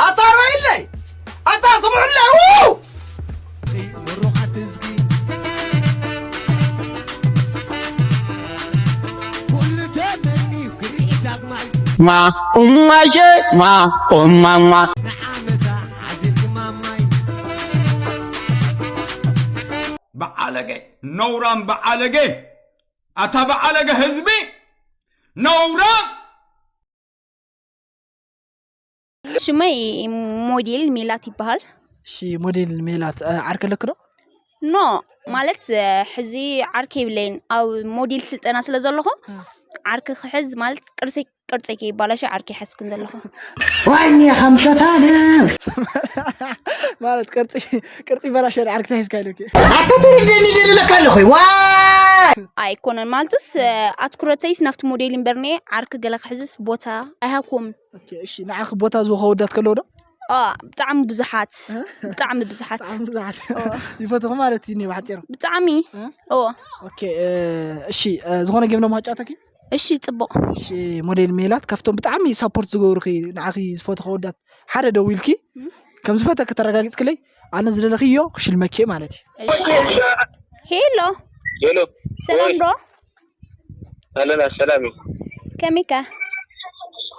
ኣታ ርኣይለይ! ኣታ ስምዑለይ! ው! ማ ኡማሸ ማ ኡማማ በዓለገ፣ ነውራም በዓለገ፣ ኣታ በዓለገ ህዝቢ ነውራም። ሽመይ ሞዴል ሜላት ይበሃል። እሺ፣ ሞዴል ሜላት፣ እ፣ ዓርኪ ኣለኪ ዶ? ኖ፣ ማለት፣ እ፣ ሕዚ ዓርኪ የብለይን። ኣብ ሞዴል ስልጠና ስለ ዘለኹ፣ እ። ዓርኪ ክሕዝ ማለት ቅርሲ፣ ቅርጸይ ከይባላሸ ዓርኪ ይሓዝኩን ዘለኹ። ዋይኒ ከምተታነ። ማለት ቅርጺ፣ ቅርጺ ይበላሸ ዓርኪ ተሒዝካ ኢሉኪ። ኣታ ትርደኒ ደልለካ ኣለኹ። ዋይ! ኣይኮነን፣ ማለትስ፣ እ፣ ኣትኩረተይስ ናብቲ ሞዴል እምበር፣ እኔ ዓርኪ ገለ ክሕዝስ ቦታ ኣይሃብኩዎምን። ኦኬ፣ እሺ፣ ንዓኺ ቦታ ዝወሃወዳት ከለዉ ዶ? ኦ፣ ብጣዕሚ ብዙሓት፣ እ? ብጣዕሚ ብዙሓት። ብጣዕሚ ብዙሓት። ኦ። ይፈትኹ ማለት እዩ፣ እኔ ብሓጺሩ። ብጣዕሚ። እ? ኦ። ኦኬ፣ እ፣ እሺ፣ እ፣ ዝኾነ ጌም ዶ ማጫወተኪ? እሺ፣ ጽቡቕ። እሺ፣ ሞዴል ሜላት፣ ካብቶም ብጣዕሚ ሳፖርት ዝገብሩኺ፣ ንዓኺ ዝፈትኹ ኣወዳት ሓደ ደዊልኪ፣ እ? ከም ዝፈተኪ ተረጋጊጽክለይ፣ ኣነ ዝደለኽዮ ክሽልመኪ ማለት እዩ። እሺ። ሄሎ። ሄሎ። ሰላም ወይ። ዶ? ኣለና፣ ሰላም እዩ። ከመይካ?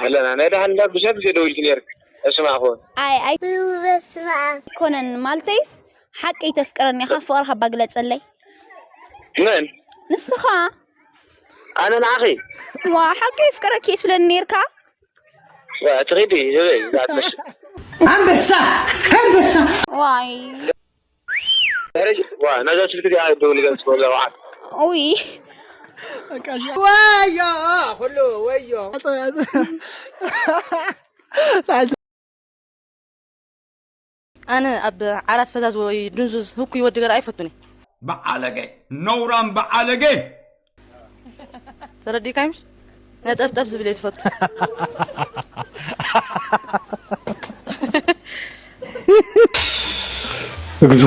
ኣለና። ናይ ደሓን እንዳ ብዙሕ ግዜ ደዊልኪ ነይርክ። እስማዕኹ። ኣይ፣ ኣይ። በስመ ኣብ። ኣይኮነን፣ ማለተይስ ሓቀይ ተፍቅረኒ ኢኻ፣ ፍቕርኻ እባ ግለጸለይ። መን? ንስኻ። ኣነ ንዓኺ? ዋ፣ ሓቀይ ይፍቅረኪ እየ ትብለኒ ነይርካ? ዋ፣ ትኺዲ፣ ህበይ፣ እዛ ትመስል። ኣንበሳ! ኣንበሳ! ዋይ። ዋ፣ ነዛ ስልኪ እዚኣ ደውል ገጽ ወዛ ወዓል። ኡይ። በቃ እሺ። ወዮ፣ ኩሉ ወዮ። ኣነ ኣብ ዓራት ፈዛዝ ወይ ድንዙዝ ህኩይ ወዲ ገለ ኣይፈቱን እየ። በዓለገ፣ ነውራም በዓለገ። ተረዲእካይ ምሽ? ነጠፍጠፍ ዝብል እየ ዝፈቱ። እግዞ፣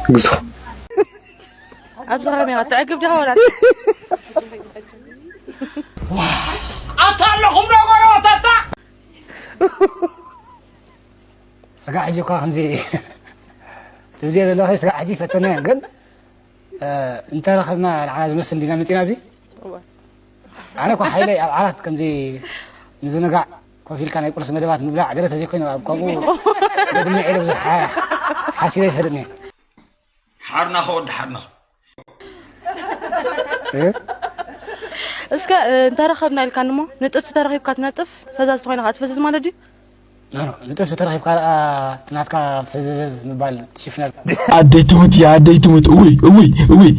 እግዞ። ኣብዚ ኸመይ ኢኻ ትዕግብ ዲኻ ወላ? ኣታ ኣለኹም ዶ ጎረባብቲ ኣታ? ስጋዕ ሕጂ እኳ ከምዚ ትብልዮ ዘለኺ ስጋዕ ሕጂ ይፈተና እየን፣ ግን፣ እ፣ እንተረኸብና ንዓና ዝመስል እንዲና መፂና ኣብዚ? እወ። ኣነ እኳ ሓይለይ ኣብ ዓራት ከምዚ ምዝንጋዕ ኮፍ ኢልካ ናይ ቁርሲ መደባት ምብላዕ ገለ ተዘይኮይኑ ኣብ ከምኡ ደግመ ኢለ ብዙሕ ሓ-፣ ሓሲበ ኣይፈልጥን እየ። ሓርናኸ ወዲ ሓርናኸ። እ? እስከ፣ እ፣ እንተረኸብና ኢልካኒ እሞ፣ ንጥፍቲ ተረኺብካ ትነጥፍ፣ ፈዛዝ ተኾይንኻ ትፈዝዝ ማለት ድዩ? ኖ፣ ኖ፣ ንጥፍቲ ተረኺብካ ደኣ፣ እቲ ናትካ ፈዘዘዝ ምባል ትሽፍነልካ። ኣደይ ትሙት፣ ኣደይ ትሙት፣ እውይ፣ እውይ፣ እውይ።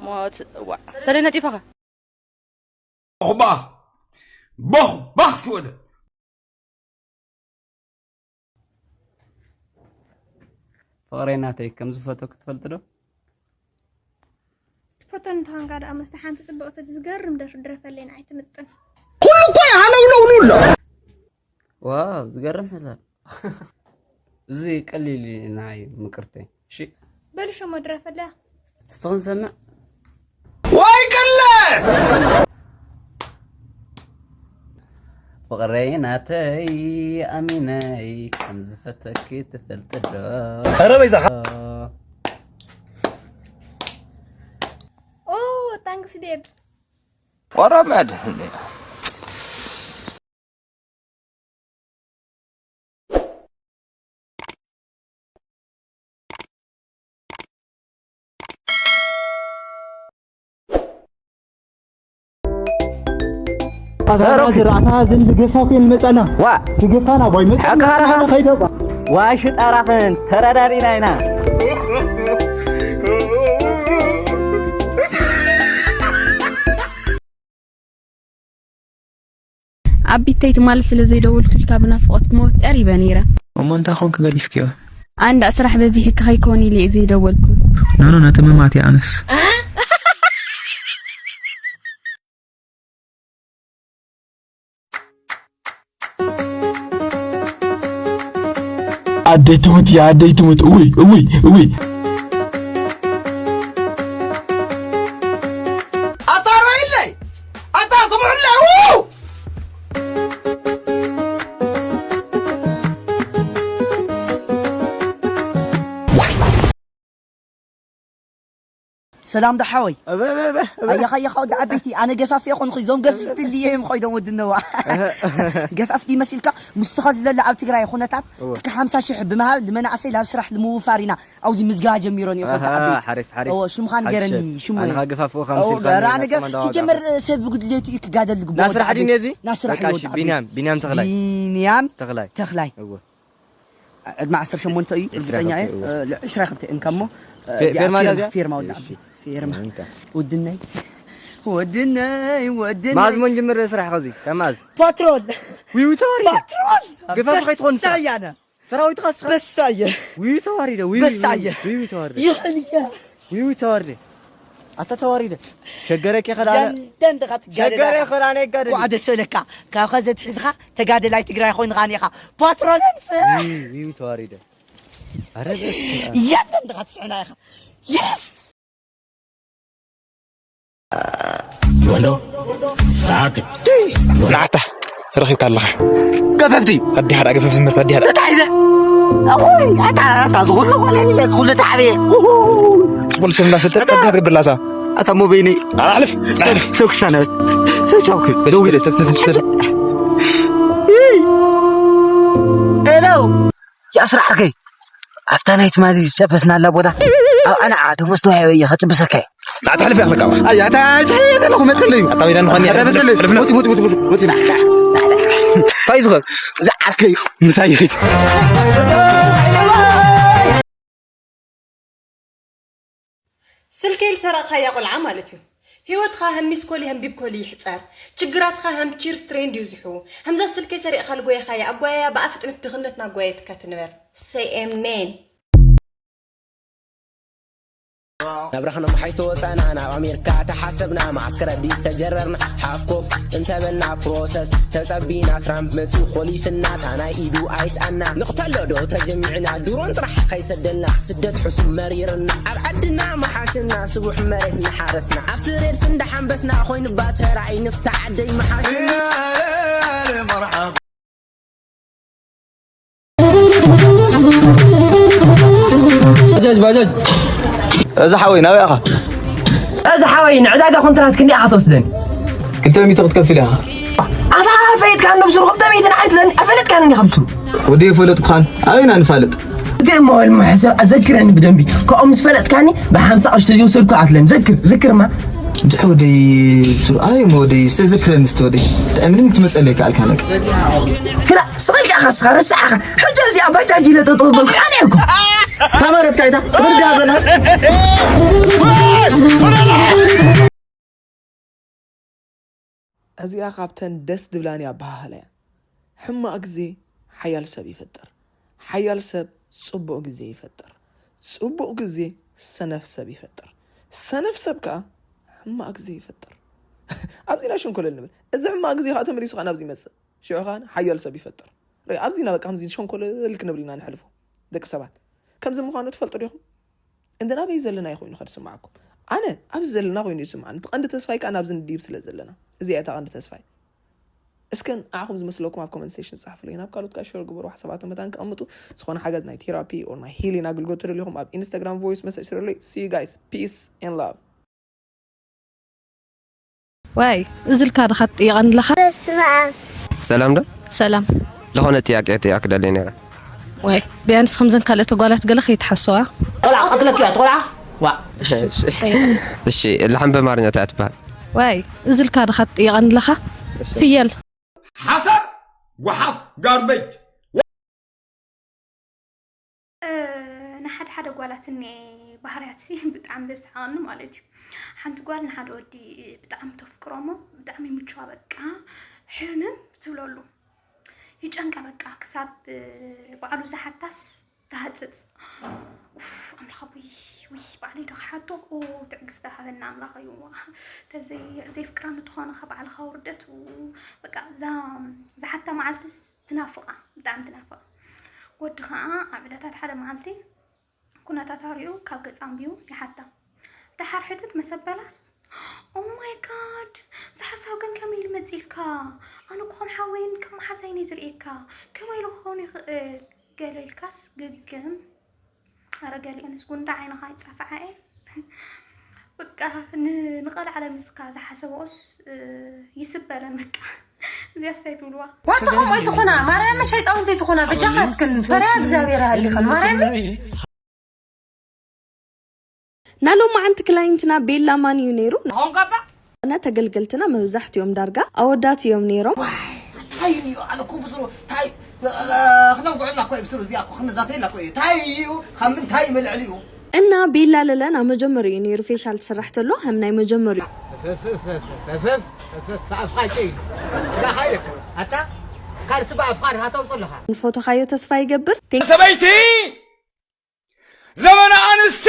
ሞት፣ እዋ። ተለይ ነጢፋኻ? ቦኽ ባኽ፣ ቦኽ ባኽ ሽወደ። ፍቕረይ ናተይ፣ ከም ዝፈትወኪ ትፈልጢ ዶ? ትፈትወኒ እንተኾንካ ደኣ፣ መስተ ሓንቲ ጽብቕቲ ዝገርም ደርፊ ድረፈለይ፣ ንዓይ ትምጥን። ኩሉ እኮ ይሃለውለውሉ ኣሎ። ዋው፣ ዝገርም ሕሳብ። እዚ ቀሊል እዩ ንዓይ ምቅርተይ። እሺ። በል ሽሙ ድረፈላ። እስኻ ንሰምዕ። ዋይ ቅለት! ፍቕረይ ናተይ ኣሚነይ ከም ዝፈተኪ ትፈልጢ ዶ? ኧረ በይዛኻ። ኦ፣ ታንክስ ቤብ። ቆራማድ። ኣታ ዝራእታ ዝን ዝገፋ ኮይን መጻና። ዋ። ዝገፋና ቦይ መጻና። ሓቃ ሓራኻ። ከይደባ። ዋሽ ጠራኽን ተረዳዲና ኢና። ኣቢተይ ትማሊ ስለ ዘይደወልኩልካ ብናፍቖት ክመውት ቀሪበ ነይረ። እሞ እንታይ ኮንክ ገዲፍክዮ? ኣንዳ ስራሕ በዚሕካ ከይኮን ኢለ እየ ዘይደወልኩ። ኖ፣ ኖ፣ ነቲ ምማት እየ ኣነስ። ኣደይ ትሙት፣ ኣደይ ትሙት፣ እውይ፣ እውይ፣ እውይ። ሰላም ዶ ሓወይ? ኣየኻ ኣየኻ ወዲ ዓበይቲ፣ ኣነ ገፋፍ እየ ኮንኹ፣ እዞም ገፍፍቲ ልየ እዮም ኮይዶም ወድነዋ። ገፋፍቲ ይመስልካ? ምስቲ ኸዚ ለለ ኣብ ትግራይ ኩነታት እወ። ክካ ሓምሳ ሽሕ ብምሃብ ንመናእሰይ ላብ ስራሕ ንምውፋር ኢና ኣብዚ ምዝገባ ጀሚሮን እዩ። ኮንታ ኣሃ፣ ዓበይቲ ሓሪፍ፣ ሓሪፍ። እዎ፣ ሽምኻ ንገረኒ፣ ሓድሽ። ሽሙ ኣነ እዩ። ኸኣ ገፋፍ እኮ እዎ፣ ከምሲ ገራ ገራ ነገር፣ ጸማንዳ ዋጋ ሲጀመር ሰብ ብጉድለቱ እዩ ክጋደል ልግብኦ። ና ወዲ ስራሕ ዓበይቲ። ድዩ ነዚ? ና ስራሕ በቃ እዩ እሺ፣ ወዲ ዓበይቲ። ቢንያም፣ ቢንያም ተኽላይ። ቢንያም ተኽላይ። ተኽላይ። እዎ። ዕድመ ዓሰርተ ሸሞንተ እዩ፣ ዕስራ ርግጸኛ እየ። ክልተ እዎ። እ፣ ለ-፣ ዕስራ ክልተ እንከሞ፣ እ፣ ፌ-፣ እዚኣ ፌርማ ፌርማ፣ ድያ እዚኣ? ፌርማ ወዲ እሺ። ዓበይቲ። ፌርማ። እንካ። ወድነይ። ወድነይ፣ ወድነይ። ማዝ መን ጅምር ስራሕ ኸዚ? ካብ ማዝ? ፓትሮል። ዊው ተዋሪ። ፓትሮል። ገፋፍ ከይትኾን በሳ እያ ኣነ። ሰራዊት ኸስ-፣ በሳ እየ። ዊው ተዋሪደ፣ ዊው፣ በሳ ዊው፣ እየ። ዊው ተዋሪደ። ይኽእል እየ። ዊው ተዋሪደ። ኣታ ተዋሪደ። ሸገረኪ ኸዳነ። ደንደን ድኻ ትጋደል ሸገረ ኣኻ። ኸዳነ ይጋደል። ኳዕ ደስ በለካ። ካብ ኸዚ ትሒዝኻ ተጋደላይ ትግራይ ኮይንኻ ኔኻ። ፓትሮል ኣምጽእ። ዊው፣ ዊው ተዋሪደ። ኣረ በስመ ኣብ። የለን ድኻ ትስዕና ኢኻ። የስ! ወንዶ ሳቅ። ላዕታ ረኺብካ ኣለኻ። ገፈፍቲ። ኣዲሃ ደኣ ገፈፍ ዝምርት ኣዲሃ ደኣ። እንታይ ዘ? ኣይ፣ ኣታ፣ ኣታ፣ ዝኹሉ ቆልዓ ኢለ፣ ዝኹሉ ተዓብየ። ኡሁ። ጽቡል ስም እንዳሰጠት ኣታ። ኣዲሃ ትገብር ላሳ። ኣታ ሞበይኒ። ኣሕልፍ፣ ኣሕልፍ። ሰብ ክሳነበት። ሰብ ቻውክ። ደውለ። ተስ-፣ ተስ-፣ ተስ-፣ ተስ-፣ እይ። ሄሎ። የኣስራ ዓርከይ፣ ኣብታ ናይ ትማሊ ዝጨበስናላ ቦታ፣ ኣብኣ ንዓ ደሞዝ ተዋሂበ እየ ከጥብሰካ እየ። ንዓ ተሕልፍ ኢኻ ከኣ። ኣይ፣ ኣታ፣ ኣይ፣ ተሕልፍ ዘለኹ መጽለዩ። ኣታ፣ ወይዳ ንኾኒ ኣታ፣ መጽለዩ። ሕልፍ፣ ሕልፍ። ወጺ፣ ወጺ፣ ወጺ፣ ወጺ፣ ወጺ፣ ና፣ ና፣ ና። እንታይ ዝኸብ? እዚ ዓርከይ፣ ምሳይ ይኺድ። ስልከይ ዝሰረቕካያ ቆልዓ ማለት እዩ። ህይወትኻ ሃም ሚስኮል ይሃም ቢብኮል ይሕጸር። ችግራትኻ ሃም ቺርስ ትሬንድ ይብዝሑ። ሃምዛ ስልከይ ሰሪቕካ ልጎየኻያ ኣጓያያ ብኣ ፍጥነት ድኽነት ናጓየትካ ትንበር። ሰይ ኤሜን። ናብራ ክነምሓይሽ ተወጻና፣ ናብ ኣሜሪካ ተሓሰብና፣ ማዕስከር ኣዲስ ተጀረርና፣ ሓፍኮፍ እንተበልና ፕሮሰስ ተጸቢና፣ ትራምፕ መጺኡ ኮሊፍና፣ ታናይ ኢዱ ኣይስኣና፣ ንቕተሎ ዶ ተጀሚዕና፣ ድሮን ጥራሕ ከይሰደልና፣ ስደት ሕሱም መሪርና፣ ኣብ ዓድና መሓሽና፣ ስቡሕ መሬት እናሓረስና፣ ኣብቲ ሬድስ እንዳሓንበስና፣ ኮይኑባ ተራእይ ንፍታ ዓደይ መሓሽና። ባጃጅ፣ ባጃጅ። እዚ ሓወይ ናበይ ኢኻ? እዚ ሓወይ ንዕዳጋ ኮንትራት ክንደይ ኢኻ ትወስደኒ? ክልተ ሚእቲ ክትከፍል ኢኻ። ኣታ ፈይጥካ እንዶ ብስሩ ክልተ ሚእቲ ንዓይ ትለኒ፣ ኣፈለጥካኒ እንዲኻ ብስሩ። ወዲ የፈለጥኩኻን፣ ኣበይና ንፋለጥ? ግን እሞ ወልሞ ሕሰብ፣ ዘክረኒ ብደንቢ። ካብኡ ምስ ፈለጥካኒ፣ ብሓምሳ ቅርሺ ተዝወሰድኩ ኣትለኒ። ዘክር፣ ዘክርማ። እንድዒ ወደይ፣ ብስሩ፣ ኣበይ እሞ ወደይ፣ እስተ ዘክረኒ እስተ ወደይ። ጥዕምኒ ምትመጸለይ ከኣልካ ነቅ። ግዳ ስቕ ኢልካ ኢኻ ንስኻ፣ ረሳዕኻ። ሕጂ እዚኣ ባጃጅ ኢለ ጠጠው በልኩ፣ ኣነ እኮ። እታ ማለት ካይታ፣ ትርዳ ዘላ። እዚኣ ካብተን ደስ ድብላኒ ኣበሃህላ እያ። ሕማቕ ግዜ ሓያል ሰብ ይፈጥር። ሓያል ሰብ ጽቡቕ ግዜ ይፈጥር። ጽቡቕ ግዜ ሰነፍ ሰብ ይፈጥር። ሰነፍ ሰብ ከኣ ሕማቕ ግዜ ይፈጥር። ኣብዚና ሸንኮለል ንብል። እዚ ሕማቕ ግዜ ከኣ ተመሊሱ ከኣ ናብዚ ይመጽእ። ሽዑ ከኣ ሓያል ሰብ ይፈጥር። ርኢ፣ ኣብዚና በቃ ከምዚ ሸንኮለል ክንብል ኢና ንሕልፎ። ደቂ ሰባት። ከምዚ ምዃኑ ትፈልጡ ዲኹም? እንደ ናበይ ዘለና እዩ ኮይኑ ከድስምዓኩም። ኣነ ኣብዚ ዘለና ኮይኑ ይስምዓኒ። እቲ ቀንዲ ተስፋይ ከኣ ናብዚ ንድይብ ስለ ዘለና። እዚኣ እታ ቀንዲ ተስፋይ። እስከ ንዓኹም ዝመስለኩም ኣብ ኮመንት ሴክሽን ጸሓፉለይ። ናብ ካልኦት ከኣ ሸር ግበሩ፣ ሓሳባቶም መታን ከቐምጡ። ዝኾነ ሓገዝ ናይ ቴራፒ ኦር ናይ ሂሊንግ ኣገልግሎት ተደሊኹም ኣብ ኢንስታግራም ቮይስ መሰጅ ስረለይ። See you guys. Peace and love. ዋይ፣ እዝልካ ድኻ ትጥይቐኒ ኣለኻ? በስመ ኣብ። ሰላም ዶ? ሰላም። ዝኾነ ጥያቄ ጥያቄ ክደልየ ነይረ። ዋይ፣ ቢያንስ ከምዘን ካልኦት ጓላት ገለ ከይትሓስዋ። ቆልዓ ቀትለኪ እያ፣ ቆልዓ። ዋ። እሺ። እሺ፣ ላሕም በማርኛ እንታይ ትበሃል? ዋይ፣ እዝልካ ድኻ ትጥይቐኒ ኣለኻ? እሺ። ፍየል። ሓሳብ ጓሓፍ ጋርቤጅ። እ፣ ንሓደ ሓደ ጓላት እኒኤ ባህርያትሲ ብጣዕሚ ዘስሕቐኒ ማለት እዩ። ሓንቲ ጓል ንሓደ ወዲ ብጣዕሚ ተፍቅሮ እሞ ብጣዕሚ ይምችዋ፣ በቃ ሕምም ትብለሉ። ይጨንቃ በቃ ክሳብ፣ እ፣ ባዕሉ ዝሓታስ ትሃጽጽ። ኡፍ፣ ኣምላኽ ኣቦይ፣ ውይ፣ ባዕለይ ዶ ክሓቶ? ኦ፣ ትዕግስቲ ሃበና ኣምላኽ እዩ። ተዘይ-፣ ዘይፍቅራ እንተኾነ ኸ ባዕልኻ ውርደት። ኡ፣ በቃ እዛ ዝሓታ መዓልትስ ትናፍቓ፣ ብጣዕሚ ትናፍቕ። ወዲ ኸዓ ኣብ ዕለታት ሓደ መዓልቲ ኩነታታ ሪኡ ካብ ገጻ ኣንቢቡ ይሓታ። ደሓር ሕትት መሰበላስ፣ ኦ ማይ ጋድ፣ እዚ ሓሳብ ግን ከመይ ኢሉ መጺልካ? ኣነ እኮ ከም ሓወይን ከም መሓዛይን እየ ዝርእየካ። ከመይ ኢሉ ክኸውን ይኽእል? ገለ ኢልካስ ግግም። ኣረ ገሊአንስ ጉንዳ ዓይንኻ ይጻፍዓ እየን። በቃ ንቐልዓለ ምስካ ዝሓሰበኦስ ይስበረ በቃ። እዚኣ ስታይ ትብልዋ። ወጥኹም ኣይትኹና ማርያም ሸይጣውንቲ ኣይትኹና በጃኻትክን ፈሪያ እግዚኣብሔር ሃሊኸን ማርያም። ናሎማዓንቲ ክላይንትና ቤላ ማን እዩ ነይሩ? ሆንካታ ና ተገልገልትና መብዛሕትኦም ዳርጋ ኣወዳት እዮም ነይሮም። ታይ እዩ ኣነ እኮ ብስሩ ታይ ክነውግዕና እኮ እዩ ብስሩ እዚኣ እኮ ክንዛተይላ እኮ እዩ ታይ እዩ ካብ ምንታይ እዩ መልዕሊ እዩ እና ቤላ ለለ ናብ መጀመሪኡ ነይሩ ፌሻል ትስራሕ ተሎ ከም ናይ መጀመሪኡ ሰዓት ፋጨ እዩ ስጋኻ ይረክብ ኣታ ካልሲ ብኣፍኻ ድኻ ተውፅለኻ ንፎቶኻዮ ተስፋ ይገብር። ሰበይቲ ዘመነ ኣንስቲ